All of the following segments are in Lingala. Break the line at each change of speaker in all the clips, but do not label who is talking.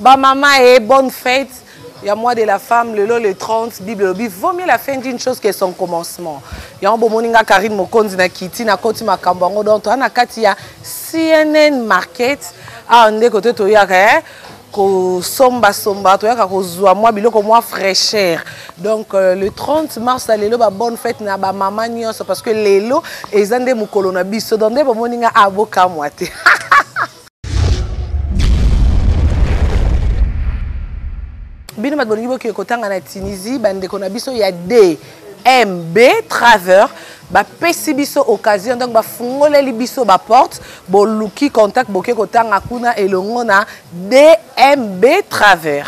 Bamama e bonne fête ya mois de la femme, lelo le 30. Bible elobi vaut mieux la fin d'une chose que son commencement. Yango bomoni nga Karine Mokonzi na kiti na koti makambo yango. Donc toza na kati ya CNN Market awa nde kote toyaka kosombasomba, toyaka kozwa mwa biloko mwa fraîcheur. Donc le 30 mars ya lelo, ba bonne fête na bamama nyonso, parce que lelo eza nde mokolo na biso. Donc nde bomoni nga abokamwa te. Bino bato bolingi bokende kotanga na Tunisie, bandeko na biso ya DMB Travel bapesi biso occasion, donc bafungoleli biso baporte. Boluki contact, boke kotanga kuna elongo na DMB Travel.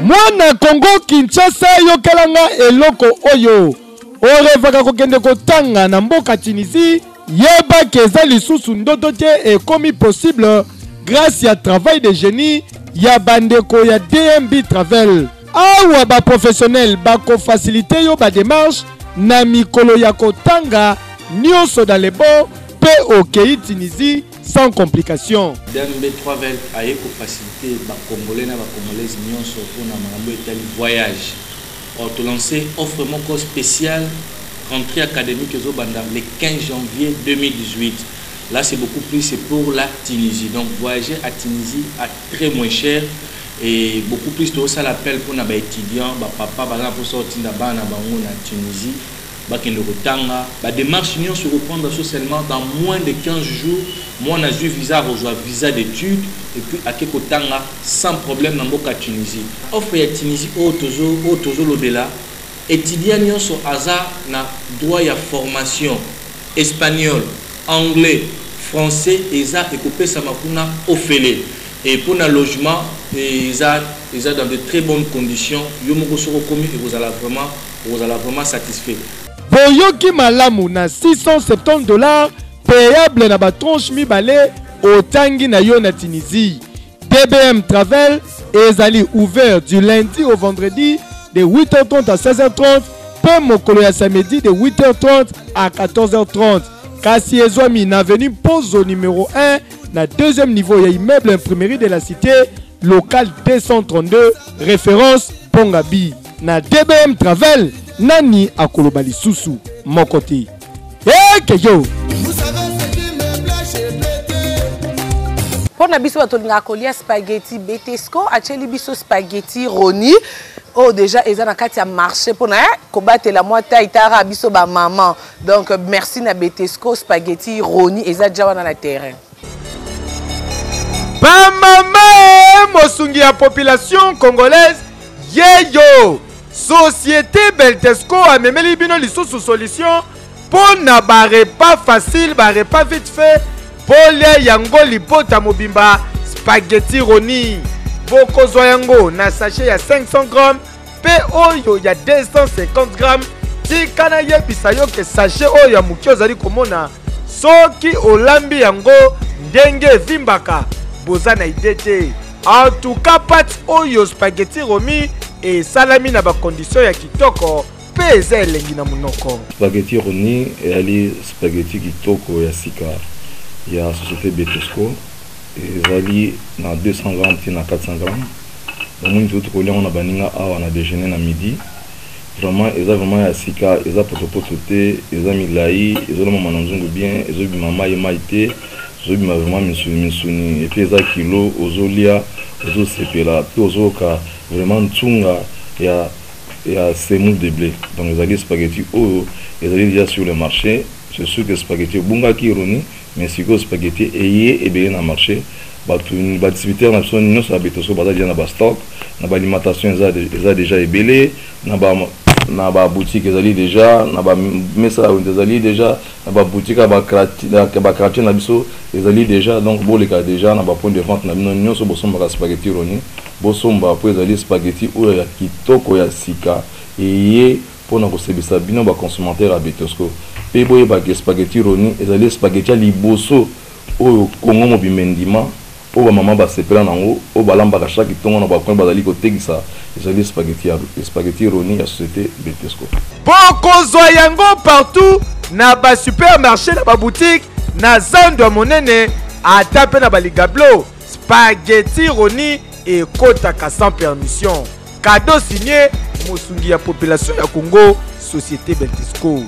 Mwana Congo Kinshasa, yokelanga eloko oyo orevaka kokende kotanga na mboka Tunisie. Yebaki eza lisusu ndoto te, ekomi possible grâce ya travail de génie ya bandeko ya DMB Travel. Awa baprofessionnel bakofacilite yo badémarche na mikolo ya kotanga nyonso dans le bon, mpe okei Tunisie sans complication.
DMB Travel aye kofacilite bacongolais na bacongolaise nyonso mpona makambo etali voyage. Or tolance offre moko spéciale rentrée académique ezobanda le 15 janvier 2018. Là, c'est beaucoup plus, c'est pour la Tunisie. Donc voyager à Tunisie à très moins cher et beaucoup plus. Tosala l'appel pour na baétudiant, bapapa baza mposa otinda bana bango na Tunisie bakende kotanga. Badémarche nyonso reprendre so seulement dans moins de 15 jours, mwana azwi visa, akozwa visa d'étude et puis ake kotanga sans problème na mboka Tunisie. Offre ya Tunisie oyo tozolobela, étudiant nyonso aza na droit ya formation espagnol, anglais, français, eza ekopesama kuna ofele. Et mpona logement, eza dans de très bonnes conditions. Yo moko soko okomi, ekozala vraiment satisfait.
Boyoki malamu, na 670 $ payable na batranche mibale, otangi na yo na Tunisie. DBM Travel ezali ouvert du lundi au vendredi de 8h30 à 16h30, mpe mokolo ya samedi de 8h30 à 14h30. Kasi ezwami na avenue Mpozo numéro 1, na deuxième niveau ya immeuble Imprimerie de la Cité, local 232, référence Pongabi. Na DBM Travel, nani akoloba lisusu? Moko te. Eke yo.
Mpo na biso bato olingaka kolia spaghetti, Betesco atieli biso spaghetti Roni oyo déjà eza na kati ya marché mpona kobatela mwa tai tara biso bamama. Donc merci na Betesco, spaghetti Roni eza dia wana na terrain.
Bamama e mosungi ya population congolaise, yeyo société Beltesco amemeli bino lisusu solution mpo na barepas facile, barepas vite fait, bolia yango libota mobimba. Spaghetti Roni, bokozwa yango na sachet ya 500 grammes mpe oyo ya 250 grammes. Tika nayebisa yo ke sachet oyo ya moke ozali komona, soki olambi yango ndenge evimbaka, boza na idée te. En tout cas, pâte oyo spaghetti Romi esalami na bacondition ya kitoko mpe eza elengi na monoko.
Spaghetti Roni ezali spaghetti kitoko ya sika ya société Betesco. Ezali na 200 grammes ti na 400 grammes. Bamoni toki kolia yango na baninga awa na déjeuner, na midi. Vraiment eza vraiment ya sika, eza potopoto te, eza milai, ezolomama na nzungu bien, ezobima mai mai te, ezobima vraiment misuni misuni. Et puis eza kilo, ozolia, ozosepela mpe ozoyoka vraiment ntunga ya semoule de blé. Donc ezali spaghetti oyo ezali déjà sur le marché. C'est sûr que spaghetti ebungaki Roni, mais sikoyo spaghetti eye ebele na marché. Bato badistributeur na biso nyonso ya Betesco baza déjà na bastock na baalimentation, eza déjà ebele na baboutique, ezali déjà na bamesa ya wenze, ezali déjà na baboutique ya baquartier na biso, ezali déjà. Donc boleka déjà na bapoint de vente na bino nyonso bosombaka spaghetti Roni, bosomba po ezali spaghetti oyo ya kitoko ya sika eye mpona kosebisa bino baconsommateur ya Betesco. Mpe boyebaka, spaghetti Roni ezali spaghetti ya liboso oyo Kongo mobimba endima, oyo bamama basepela nango, oyo balambaka chaque ntongo na bacoin bazali kotekisa. Ezali spaghetti Roni ya société Betesco.
Bokozwa yango partout na basupermarché, na baboutique, na zando ya monene. Ata mpe na baligablo, spaghetti Roni ekotaka sans permission. Cadeau signé mosungi ya population ya Congo, Société Beltesco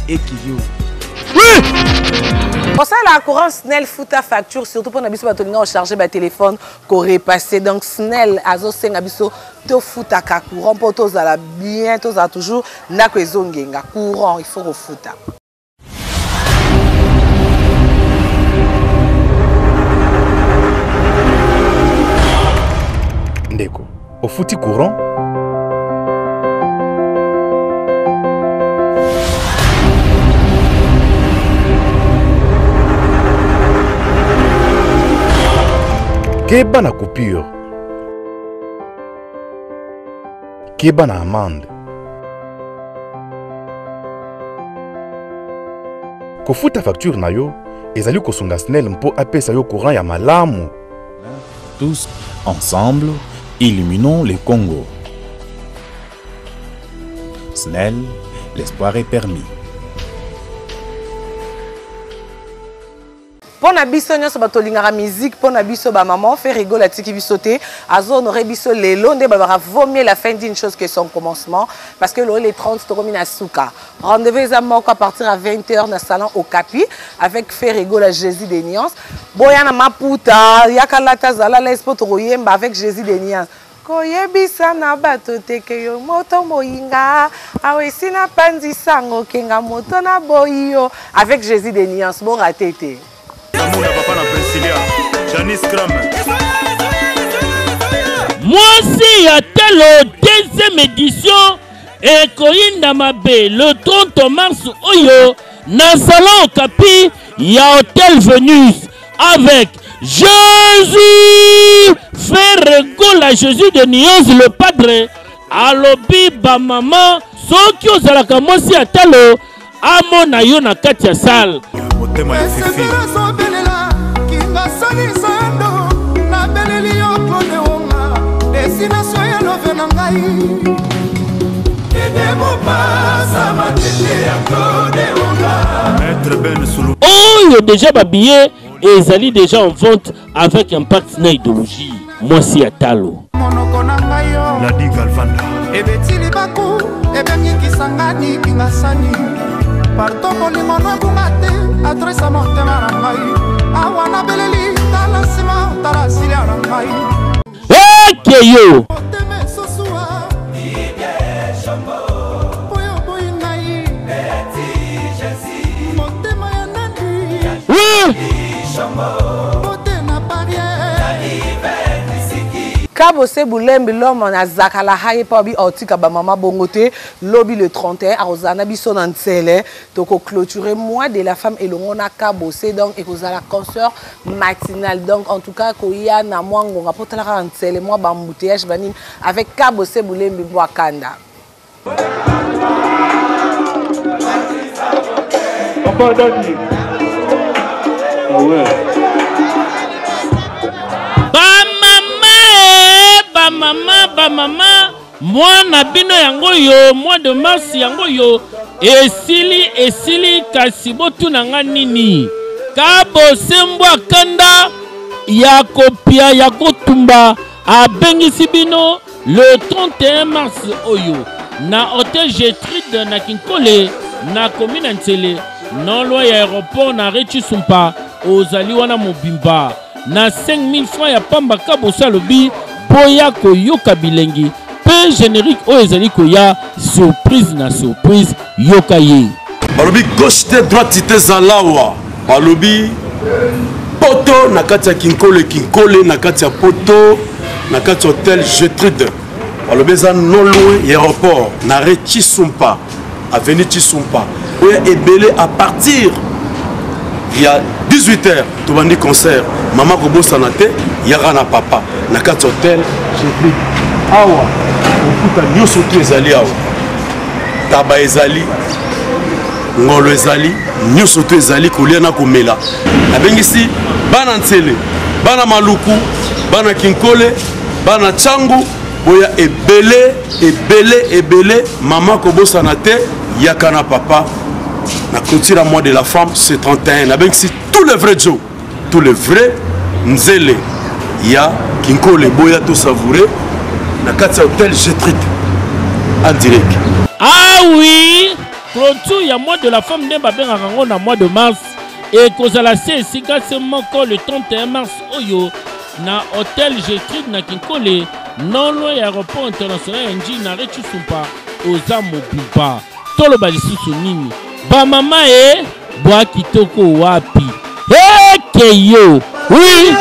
Ekiyo.
Oui! Kosala courant Snell futa facture surtout pona biso bato linga charger ba téléphone ko repasser donc Snell azo senga biso tofutaka courant mpo tozala bien tozala toujours ndako ezongenga courant il faut kofuta.
Ndeko, ofuti courant? Keba na coupure. Keba na amande. Kofuta facture na yo ezali kosunga SNEL mpo apesa yo courant ya malamu.
Tous ensemble, illuminons le Congo. SNEL, l'espoir est permis.
Mpo na biso nyonso bato tolingaka musique, mpo na biso ba maman, Ferre Gola atiki biso te, azo honorer biso lelo nde balobaka vaut mieux la fin d'une chose que son commencement, parce que lelo le 30 tokomi na suka. Rendez-vous eza moko à partir ya 20 heures na salon Okapi avec Ferre Gola Jésus de Nuance. Boya na maputa, yaka lata zala l'aise mpo tokoyemba avec Jésus de Nuance. Koyebisa na bato te ke yo moto moyinga awa esi na panzi sango kenga moto na boyi yo avec Jésus de Nuance, bo rate te.
Namona papa na Priscilla, Janice Cram.
Mwasi ya talo deuxième édition ekoyinda mabe le 30 mars oyo na salon Okapi ya Hotel Venus avec Jésus Ferre Gola, Jésus de Nuance le Padre. Alobi ba mama soki ozalaka mwasi ya talo amona yo na kati ya salle.
Motema ya Fifi.
Ezobelela kingasani zando nabeleli yo Claude Wonga destination ya love na ngai Ede mopasa matete ya Claude Wonga.
Maître Ben Sulu.
Oyo déjà ba billets ezali déjà en vente avec impact na idéologie mwasi ya talo.
Monoko na ngai yo.
Ladi Galvanda.
Ebeti libaku ebengi Kisangani Kingasani. Parto bolingo no ebunga te adresse ya motema na ngai. Awa nabeleli tala nsima tala silia na ngai.
Eke yo.
Motema esusuwa. Po yo oboyi ngai. Motema ya nani?
Oui.
Bote na barrière.
Kabose Bulembi l'homme na zakala haye pa bi otika ba mama bongo te lobi le 31 akozala na biso na ntsele toko clôturer mois de la femme elongo na Kabose donc ekozala concert matinal donc en tout cas koya na mwa ngonga po talaka na ntsele mwa ba embouteillage ba nini avec Kabose Bulembi Bwakanda.
Papa Dadi. Ah ouais.
Ba mama eh, ba mama, ba mama, mwana bino yango yo mois de mars yango yo esili esili kasi botuna nga nini kabosembwa kanda ya kopia ya kotumba abengisi bino le 31 mars oyo na hotel Gertrude na Kinkole na commune ya Nsele non loin ya aéroport na Rechisumpa ozali wana mobimba na 5000 francs ya pamba Kabose alobi boya koyoka bilengi pe générique oyo ezali koya surprise na surprise yoka ye.
Balobi gauche te droite te zalawa balobi poto na kati ya Kinkole Kinkole na kati ya poto na kati ya hotel Gertrude balobi eza non loin ya aéroport na arrêt Chisumpa avenue Chisumpa oyo ebele à partir ya 18 heures tobandi concert mama kobosana te yaka na papa na kati ya hotel Gertrude awa okuta nyonso tu ezali awa taba ezali ngolo ezali nyonso to ezali kolia na komela nabengisi bana nsele bana maluku bana kinkole bana tshangu boya ebele ebele ebele mama kobosana te yaka na papa na clôture ya mois de la femme c'est 31 nabengisi tous les vrais Joe. Tous les vrais nzele ya Kinkole boya to savourer na kati ya hôtel Getrude en direct.
Ah oui, clôture ya mois de la femme nde babengaka yango na mois de mars ekozala se esika se moko le 31 mars oyo na hôtel Getrude na Kinkole non loin ya aéroport international ya Ndjili na Rechusumpa oza mobimba. Toloba lisusu nini? Ba mama e bwa kitoko wapi? Eke yo oui.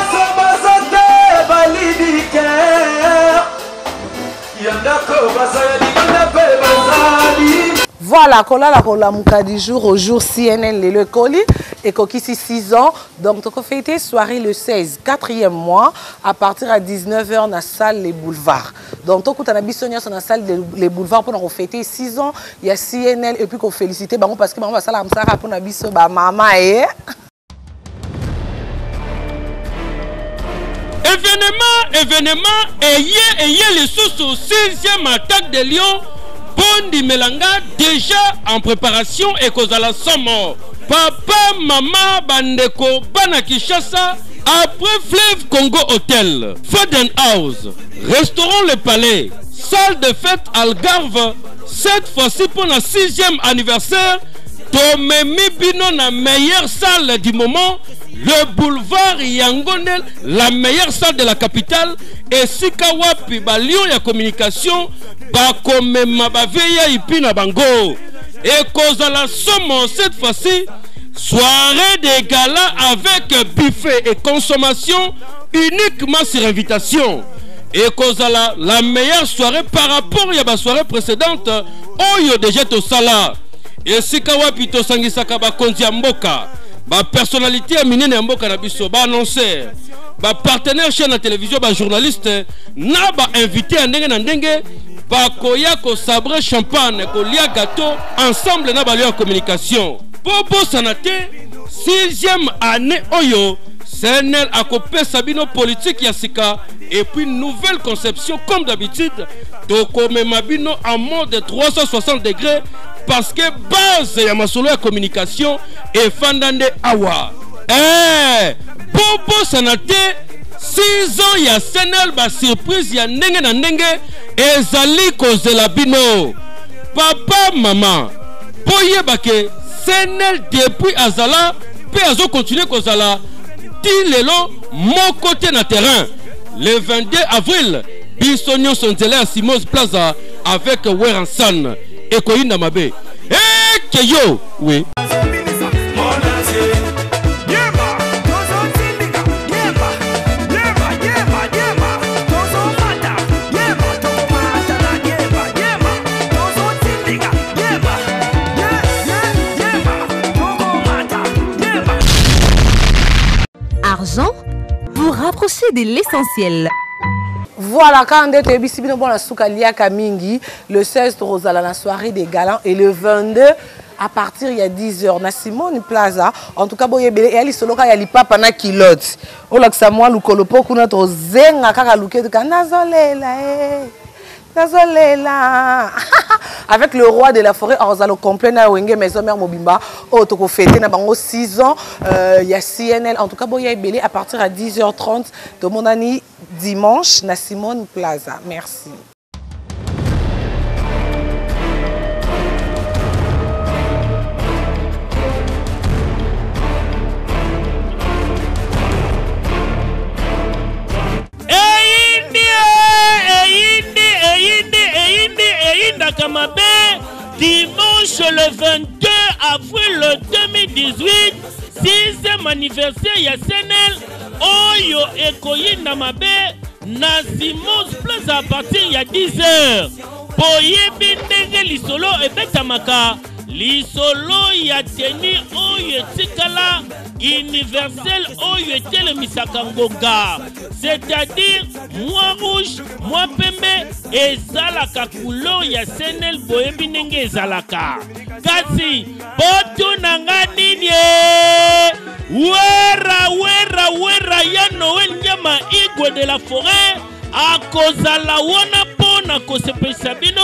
Voilà, kolala kolamuka du jour au jour CNN lelo ekoli ekokisi 6 ans donc tokofete soirée le 16 quatrième mois à partir à 19h na salle les boulevards donc tokutana biso nyonso na salle de, les boulevards mpona kofete 6 ans ya cnl et puis kofélicité bango parce que bango basalaka mosala mpona biso bamama e
Evenement, evenement, eye eye lisusu sixième attaque de Lyon bondimela nga déjà en préparation ekozala somo papa mama bandeko bana Kinshasa après fleuve Congo Hotel Faden House Restaurant Le Palais, salle de fête Algarve, cette fois-ci pour la sixième anniversaire, tomemi bino na meilleure salle du moment, le boulevard Yangonel, la meilleure salle de la capitale, esika wapi ba lion ya communication bakomema ba VIP na bango. Ekozala somo cette fois-ci, soirée de gala avec buffet et consommation uniquement sur invitation ekozala la meilleure soirée par rapport ya basoirée précédente oyo deja tosala esika wapi tosangisaka bakonzi ya mboka bapersonnalité ya minene ya mboka na biso baannonceur bapartenaire chaîne ya télévision bajournaliste na bainvité ya ndenge na ndenge bakoya kosabre champagne kolia gâteau ensemble na balio ya communication mpo bosana te sixième année oyo CNL akopesa bino politique ya sika et puis nouvelle conception comme d'habitude tokomema bino en mode 360 degrés parce que base ya masolo ya communication efanda nde awa eh, bobosana te 6 ans ya CNL ba surprise ya ndenge na ndenge ezali kozela bino papa mama boyeba ke CNL depuis azala mpe azo continuer kozala ti lelo moko te na terrain le 22 avril biso nyonso nzela ya Simos Plaza avec Werrason ekoyinda mabe eke yo oui.
Argent vous rapprocher de l'essentiel.
Voilà, quand nde toyebisi bino bona suka liaka mingi, le 16 tokozala na soirée des galants et le 22 à partir ya 10h na Simone Plaza. En tout cas boyebele ya lisolo ka ya lipapa na kilote. Olakisa mwa lukolo po kuna tozenga kaka luketu ka nazolela eh. Nazolela avec le roi de la forêt Orzalo complet na Wenge Maison Mère Mobimba oyo toko fêter na bango 6 ans euh, ya CNL en tout cas boya ebele à partir à 10h30 tomonani dimanche na Simone Plaza merci.
Eyindi eyindi eyindi eyindi eyindaka mabe dimanche le 22 avril 2018 sixième anniversaire ya CNL oyo ekoyinda mabe na Simons Plaza à partir ya 10 heures. Boyebi ndenge lisolo ebetamaka, lisolo ya teni oyo etikala universel oyo etelemisaka ngonga, c'est-à-dire mwa rouge mwa pembe esalaka couleur ya CNL. Boyebi ndenge ezalaka, kasi botuna nga nini? Wera wera wera ya Noël Nyama Igwe de la forêt akozala wana mpo na kosepelisa bino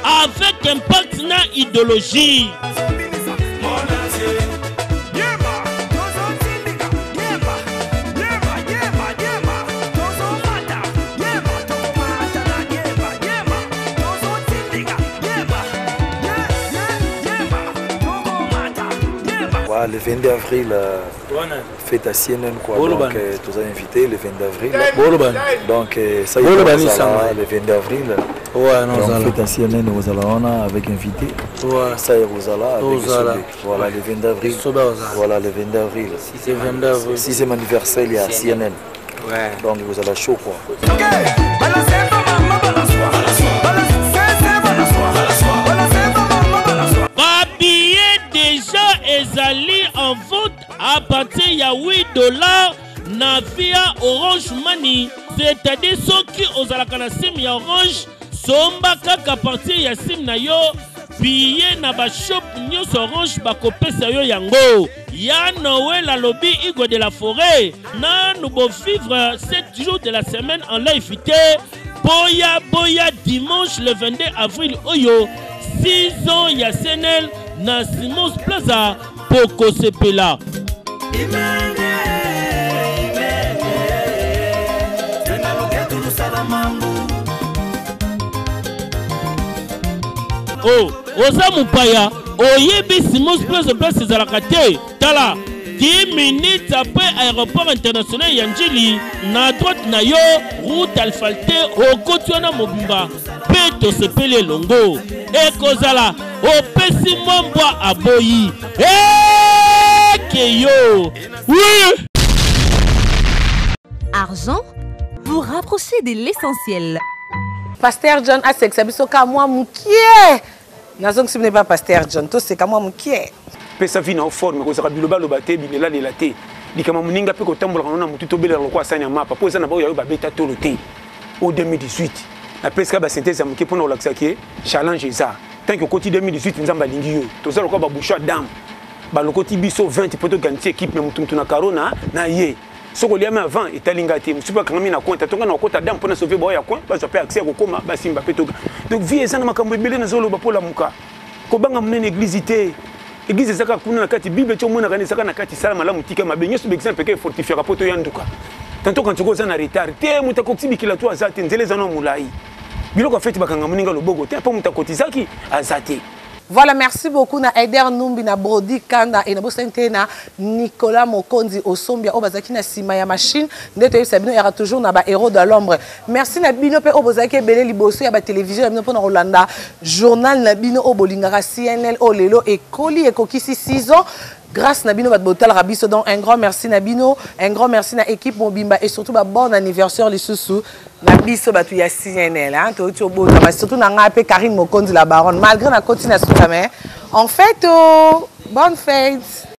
avec impact na idéologie.
Voilà, le 22 avril, euh, fête à CNN quoi. Donc, euh, tous invités le 22 avril. Donc, euh, ça y est, le 22 avril.
Ouais, non,
Donc, fête à CNN Ozala avec invité.
Ouais.
Ça y est, Ozala avec
Ozala.
Voilà, le 22 avril. Voilà, le 22 avril.
Le 22 avril.
Sixième anniversaire, il y a CNN.
Ouais.
Donc, vous allez chaud quoi.
Babillet déjà ezali en vente à partir ya 8 dollars na via Orange Money, c'est-à-dire soki ozalaka na sim ya Orange, somba kaka partir ya sim na yo billet na bashop nyonso Orange bakopesa yo yango. Ya Noël alobi Igwe de la forêt nanu bovivre 7 jours de la semaine en live te boya boya dimanche le 22 avril oyo 6 ans ya CNL na Simons Plaza bokosepela. Oh, oza mopaya oyebi Simons Plaza place ezalaka te tala 10 minutes après aéroport international ya Njili na droite na yo route alfalte okoti wana mobimba mpe tosepeli elongo ekozala opesi mwa mbwa aboyi eke yo oui
Argent vous rapprocher de l'essentiel.
Pasteur John asekisa biso ka mwa mokie nazongisi bino epa Pasteur John toseka mwa mokie
pesa vie na yo forme kozalaka bilobaloba te bilelalela te likama moninga mpe kotambolaka no na motu tobelaka lokola sani ya mapa mpo eza na baoyo yayo babeta tolo te o 2018 napesika basynthèse ya moke mpo na kolakisa ke challenge eza tant que okoti 2018 nzambe alingi yo toza lokola baboucho ya dame balokoti biso 20 mpo toganisi ekipe me motu motu na karo na na ye soki oliami avant etali ngai te mosusu mpe akangami na coin tatonga na kokota dame mpo na sauve baoyo ya coin bazwa mpe accès ya kokoma basimba mpe toga donc vie eza na makambo ebele nazoloba mpo lamuka kobanga monene eglise te eglise ezaka kuna na kati bible ti omonaka nde ezaka na kati sala malamu tika mabe nyonso baexemple ke efortifiaka mpo toya nduka tanto kanti oza na retard te moto akokisi bikila to aza te nzela eza na molai biloko ya feti bakanga moninga loboko te mpo moto akotizaki aza te
Voilà, merci beaucoup na Eder Numbi, na Brody Kanda et na bosani te na Nicolas Mokonzi Osombia oyo bazalaki na sima ya machine nde toyebisa bino yaka toujours na ba héros de l'ombre. Merci na bino pe oyo bozalaki ebele liboso ya ba télévision na bino pona kolanda journal na bino oyo bolingaka CNL oyo lelo ekoli ekokisi 6 ans grâce na bino bato botalaka biso donc un grand merci na bino un grand merci na équipe mobimba et surtout ba bon anniversaire lisusu na biso bato ya CNL hein toyoti obotama surtout na ngai mpe Karine Mokonzi la baronne malgré nakoti na suka mais en fait oh, bonne fête.